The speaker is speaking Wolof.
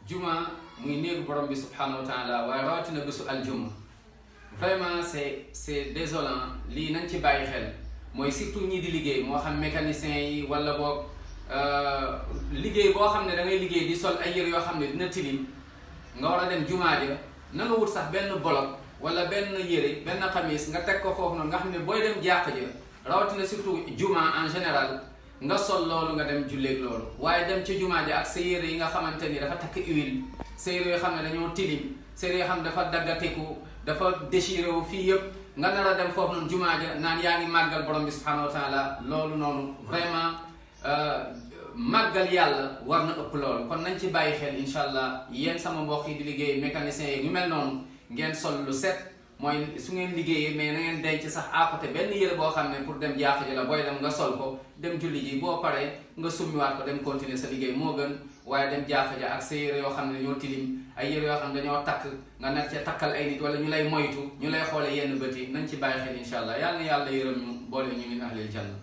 juma muy néegu borom bi subhanahu wa taala waaye rawatina bésu aljuma vraiment c'est désolant lii nañ ci bàyyi xel mooy surtout ñi di liggéey moo xam mécanicien yi wala boog liggéey boo xam ne da ngay liggéey di sol ay yére yoo xam ne dina tilim nga war a dem jumaa ja na nga wut sax benn bolok wala benn yére benn xamis nga teg ko foofu noonu nga xam ne booy dem jàkk ja rawatina surtout juma en général nga sol loolu nga dem julleeg loolu waaye dem ci jumaa ja ak sa yére yi nga xamante ni dafa takk huile sa yére yoo xam ne dañoo tilim sa yére yoo xam ne dafa daggateku dafa déchiré wu fii yëpp nga nar a dem foofu noonu jumaa ja naan yaa ngi màggal borom bi subhanahu wa taala loolu noonu vraiment màggal yàlla war na ëpp loolu kon nañ ci bàyyi xel incha allah yéen sama mbokk yi di liggéey mécanicien yi ñu mel noonu ngeen sol lu set mooy su ngeen liggéeyee mais na ngeen denc sax à côté benn yére boo xam ne pour dem jàkka ji la booy dem nga sol ko dem julli ji boo paree nga summiwaat ko dem continuer sa liggéey moo gën waaye dem jàkka ja ak sa yére yoo xam ne dañoo tilim ay yére yoo xam ne dañoo takk nga nekk ca takkal ay nit wala ñu lay moytu ñu lay xoole yenn bët yi nañ ci bàyyi xel incha allah yàlla na yàlla yërëm ñu boole ñu min ahlil janna